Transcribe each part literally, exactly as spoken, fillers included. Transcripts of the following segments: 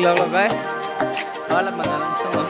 Lo, lo, guys. Wala mangalang semua.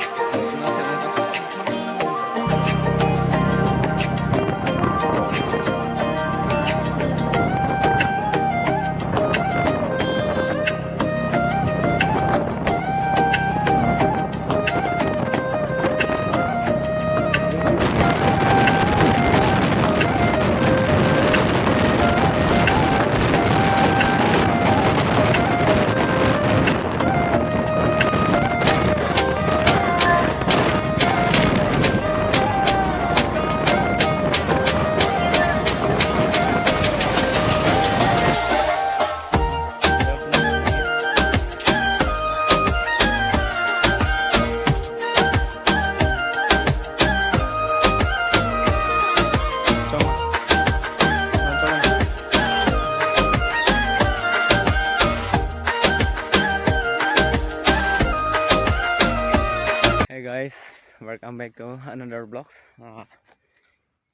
Hey guys, welcome back to another vlogs. Ah,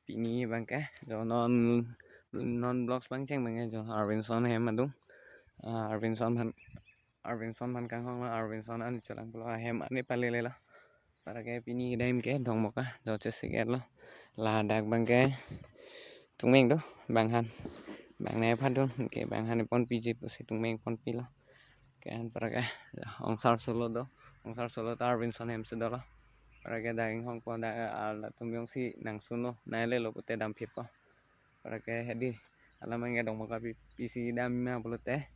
pini abangke, jo non, non vlogs abang cheng abangke, jo Arvinson ahem adung. Ah, Arvinson aphan, Arvinson aphan kanghong lo, Arvinson an cholang pulo ahem an pale lelo. Para ke pini kedam ke Dongmoka, jo chesik lo. Ladak abangke tungmeng do, bang aphan. Bang ne aphan dun, ke bang aphan ponpiji pusi tungmeng ponpilo. Ke an para ke, Ongsar Solo do, Ongsar Solo ta Arvinson ahem si dolo. Para ke daging hongpo da, ah, latum jongsi nangsun lo, nai lelo pute damphitpo. Para ke hedi, alam abangke Dongmoka pi, pisi dam ma pulote.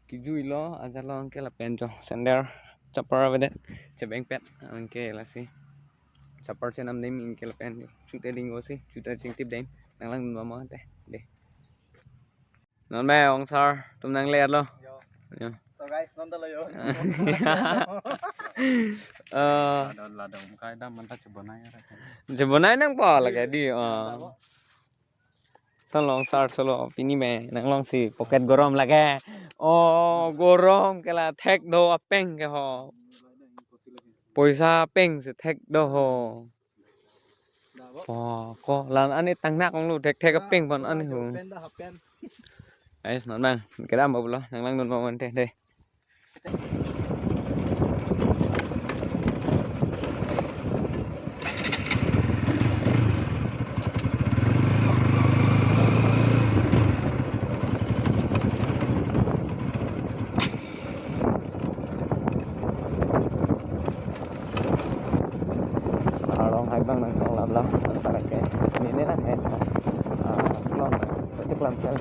Kejui lo, ajat lo anke lapen jo, sandal, chapar avedet, chebengpet, anke lasi. Chapar chenam dem anke lapen, chute ding gosi, chuta chingtip dem, nanglang dun mama te, de. Non me Ongsar atum nanglet lo. Yo. Yo. So guys, non ta lo yo. Eh, Ladong, ladong kai dam manta chebonai ra. Chebonai nangpo lake di. Eh. Dabo. Ton Ongsar Solo pini me nanglongsi pocket gorom lake. Oh, gorom ke la thek do apeng ke ho. Poisa apeng si thek do ho. Dabo. Oh, ko lan ani tangnak onglu thek thek apeng pon ani hu. Pen da hapen. Guys, non abang, kedam ba pulo, nanglang dun ba mante de. Arlong hai abang nangkok lap lo, antara ke ini, ini lah ya. Ah, long, pasti pelan pelan.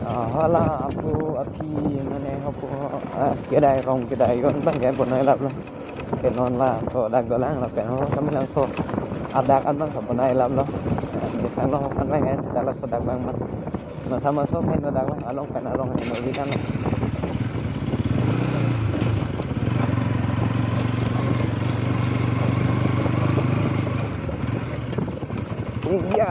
Ah, hala aku api mane aku, ah, kedai rong kedai yon abang ke bonai lap lo. Ke non laso dak dolang lapen ho kami laso adak an abang bonai lap lo. Di sang lo kan abang ya, sita laso dak abang ma. Masa masuk main dak lo, along pen along heno di kan. Iya.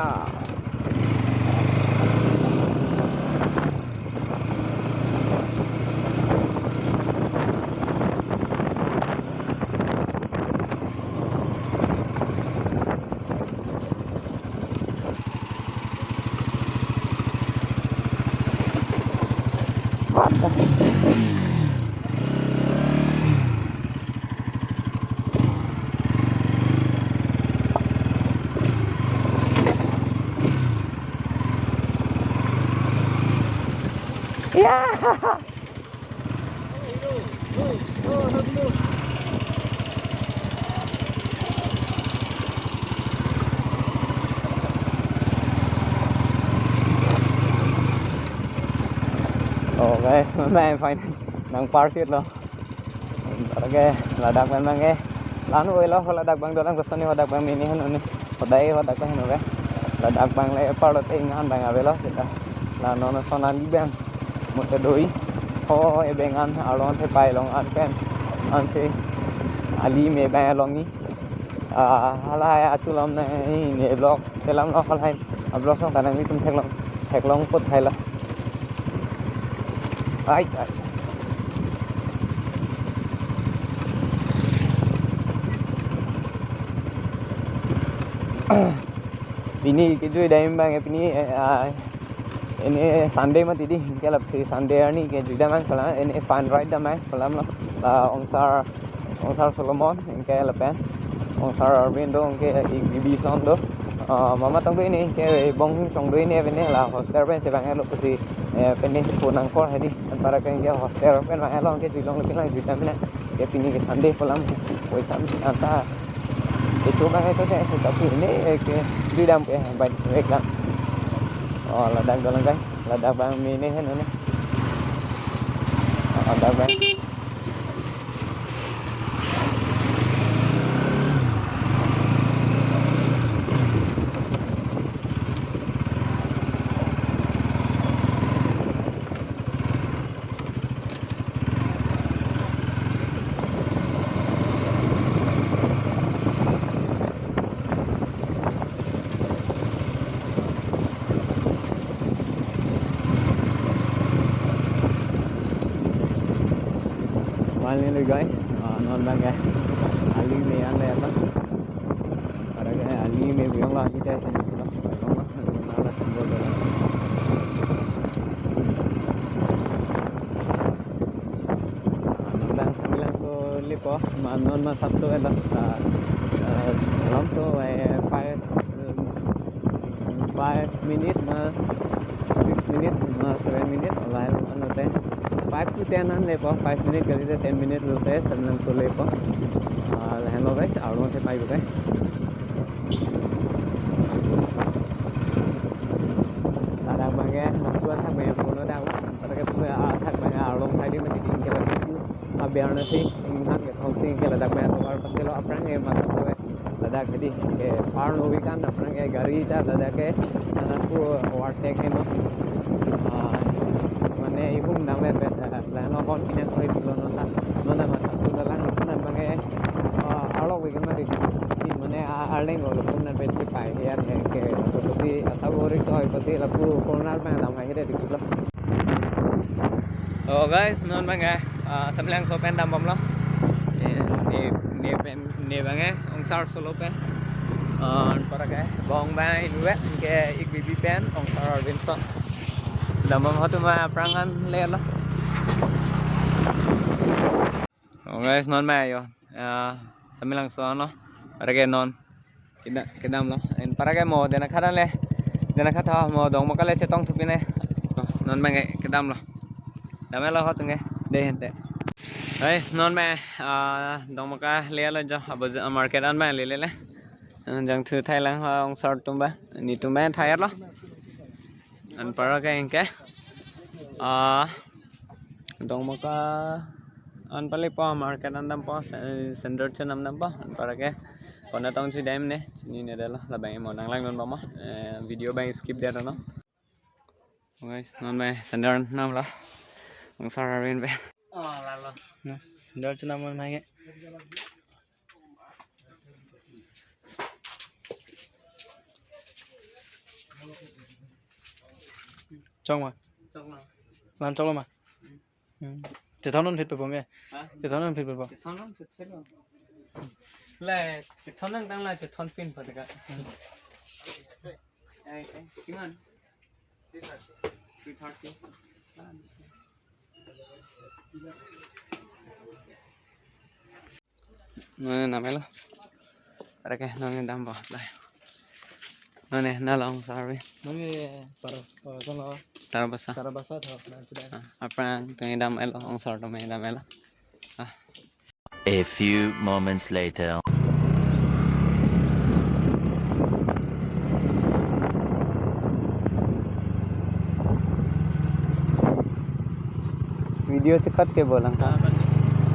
Ya. Oh guys, main fine. Nang parsit lo. Oke, ladak abang ke. Lanu oi lo, ladak abang dolang kosoni, ladak abang mini heno ni. Hodai ladak abang heno ke. Ladak abang le parlo te ingan abang avelo sita. La non Sonali abang. Mute doi. Ho e abang an along te pai long an pen. Ansi ali me abang along ni. Ah, halahai achu lam nang ne vlog selam lo halahai. A vlog song ta nanglitum theklong, theklong put hai la. Ai, ai. Pini kejui dam abang, eh, pini, eh, ah, ini Sunday mati di, ke lap si Sunday arni kejui dam abang pala, ini fun ride dam abang pala lo. La ongsar, ongsar Solomon, anke lapen ongsar Arvind do, anke ik bibi ason do. Ah, mama tong do hini, anke bong tong do hini, pini la hostel pen si vanglo pusi, eh, pini phone nangkor hedi. Anparke anke hostel pen vanglo, anke jui longle pini lang jui dam pini. Anke pini ke Sunday pu alam, poisa anta. Itu bang itu teh, tapi ini, eh, ke jui dam ke, baik, baik lang. Oh, ladak dolang kai, ladak bang mini hen ini. Oh, ladak bang. Finally, guys, ah, non bang ke ali me an le ta. Para ke ali me biong la kita sini. Nonbang sambilang so lepo, ma non ma sabto elo, ah, ah, long so, eh, five, um, five minute ma, six minute ma, seven minute, lahai lo ano ten. Five to ten an lepo, five minute kali te ten minute lo te, sambilang so lepo. Ah, lahenlo guys, arlong si pai lo guys. Ladak bang ke, nangtua thak bang ke, puno dak, anparke pu, ah, thak bang ke, arlong thak di mati tingke lagi pu, ah, biar nasi, inghak ke thong sing ke ladak bang ke, tovar pas ke lo aphrang ke, masa pu, ladak hedi, ke, par lo weekend aphrang ke, gari ta ladak ke, nana pu overtake ke mo. Ah, mane, ihum dam ke, bet, eh, lahenlo hon pinang koi pulo non ta, non ta masa pu dalang, non ta bang ke, ah, arlok weekend mati, mane, ah, arleng lo, lo pun nan bet pai, ya, ke, ke, tapi, asal boring koi, pasti lapu corner bang dam hai hede dikit lo. Oh guys, non bang ke, ah, sambilang so pen dam bomlo. Eh, ne, ne pen, ne bang ke, ongsar Solo pen. Ah, anparke, bong bang inve, ke ik bibi pen, ongsar Arvind ason. Dam bom ho tu ma aphrang an lelo. Oh guys, non ma yo. Ah, sambilang so ano. Anparke non. Keda-, kedam lo. Anparke mo dena kharan le. Dena khatha mo Dongmoka le chetong thupi ne. Oh, non bang ke kedam lo. Dam lo ho tunge. De hente. Guys, non ma, ah, Dongmoka lelo jo. Abo jo market an bang lele le. Jangthu thailang ha ongsar atum bang. Netum bang thai lo. Anparke anke. Ah, Dongmoka an pali po market an dampo, se-, sandal chenam dampo, anparke. Konat tong si dam ne, chinine detlo, labang mo nanglang non bang mo. Eh, video bang skip det no. Guys, non bang sandal namlo. Ongsar Arvind bang. Oh, lalo. Na, sandal chenam non bang ke. Chong ma? Chong ma. Lan chong lo ma? Hmm. Chethon non phit pe bom ya? Ha? Chethon non phit pe bom. Chethon non phit se lo. Le, chethon nangtang la, chethon pin pa teka. Hmm. Eh, eh, kiman? Three thirty. Non ne namelo. Anparke non ne dam po. Dai. Non ne nalo ongsar Arvind. Non ne para, para kono? Tarabasa. Tarabasa tho, na sudah. Ah, aphrang pen damlo, ongsar atum damlo. Ah. A few moments later. Video si cut ke bolang. Ah, cut ke.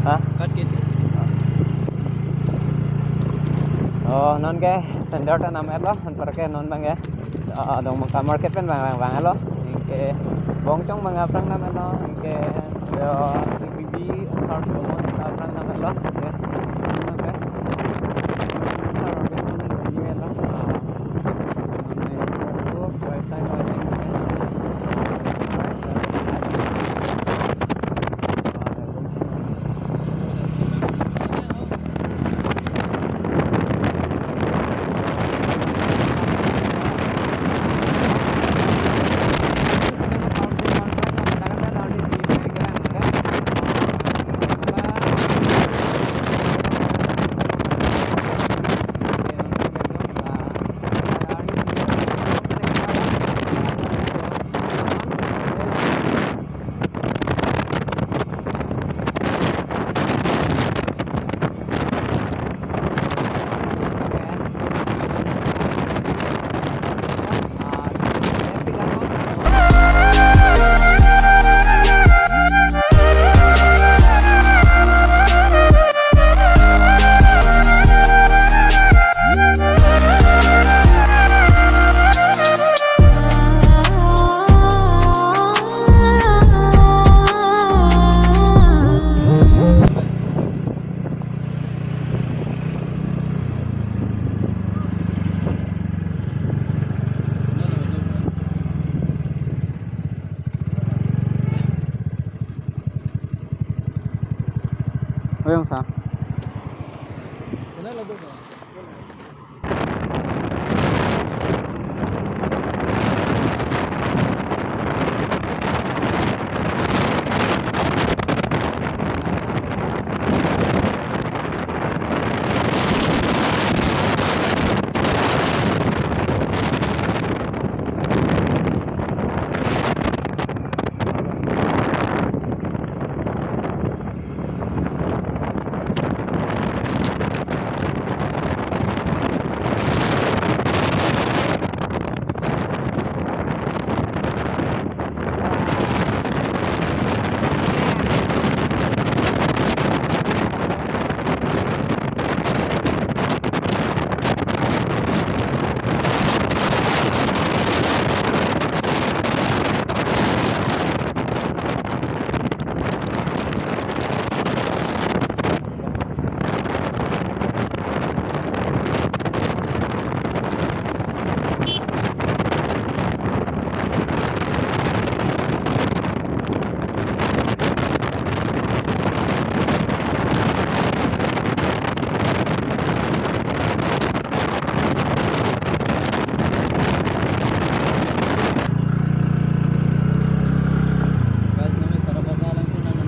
Ha? Cut ke. Oh, non ke sandal ta namlo, anparke non bang ke. Ah, Dongmoka market pen bang, bang, banglo. Anke bong chong bang aphrang namlo. Anke, yo, bibi, ongsar Solomon aphrang namlo. Anke, non ke. Ongsar Arvind namlo. Ah. Sa.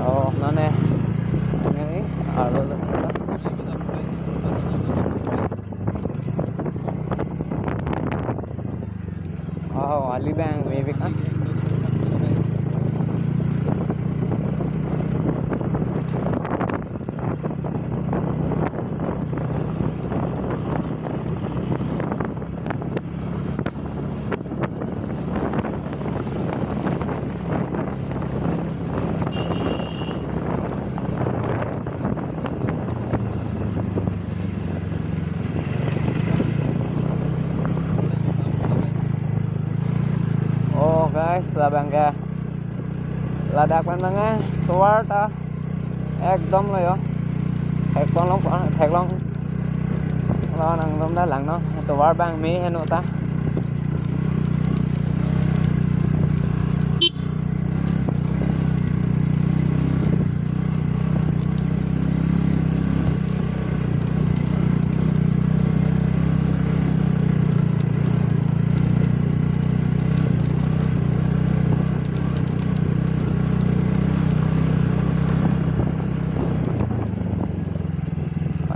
Oh, nane. Nane, aro. Oh, ali bang, maybe kan. Oh guys, labang ke ladak pen bang eh, tovar ta ekdom lo yo. Theklong long, theklong lo nangdom dak lang non. Tovar bang me heno ta.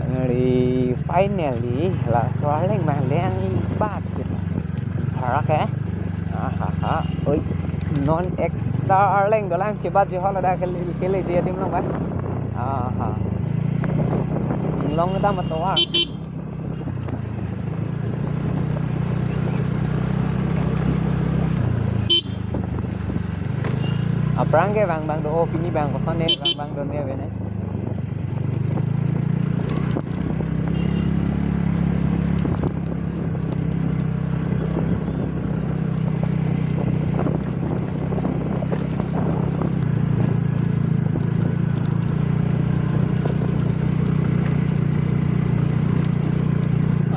Finally, finally, laso arleng bang leng ibat. Tharak eh. Aha ha. Oi. Non ekta arleng dolang kebat je hol ada kele kele je adim long bang. Aha. Long ta matovar. Aphrang ke bang bang do, oh, pini bang koson ne bang bang do ne bene.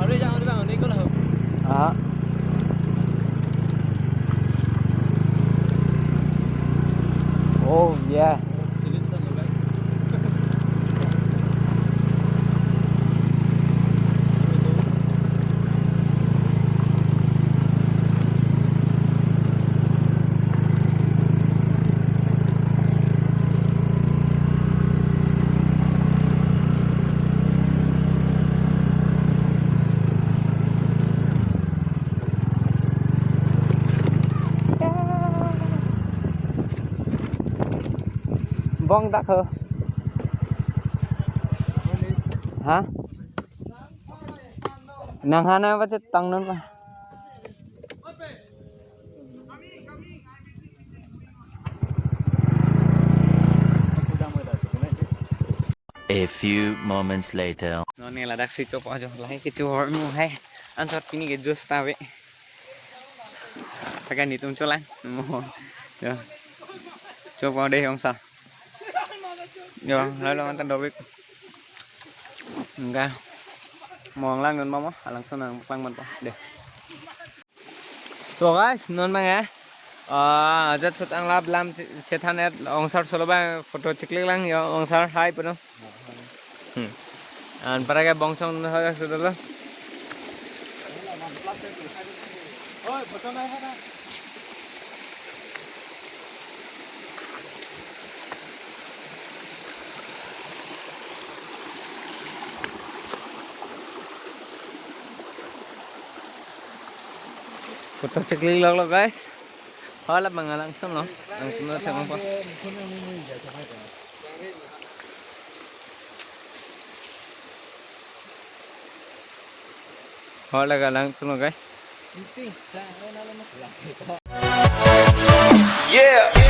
Are jang, are jang, ini ko lah. Ah. Oh, yeah. Bong dak ho. Ha? Nang hana ba chet tang non ba. A few moments later. Non ne ladak si chopo jo, lahai kecho hormu hai. Ansot pini ke juice ta ave. Pakai netum cholang. Mo. Jo. Chopo dei ongsar. Jo, lalu mantan dobik. Enggak. Mo lang non mama, alangsun nangpaklang manpo. Dei. So guys, non bang eh. Ah, ajat sat anglap lam chethan et ongsar solo bang photo cheklik lang jo ongsar hai puno. Anparke bong song na hoya sudala. Photo cheklik lok lo, guys. Hala bang Langsun lo. Langsun lo thek bang po. Hala ke Langsun lo, guys. Yeah.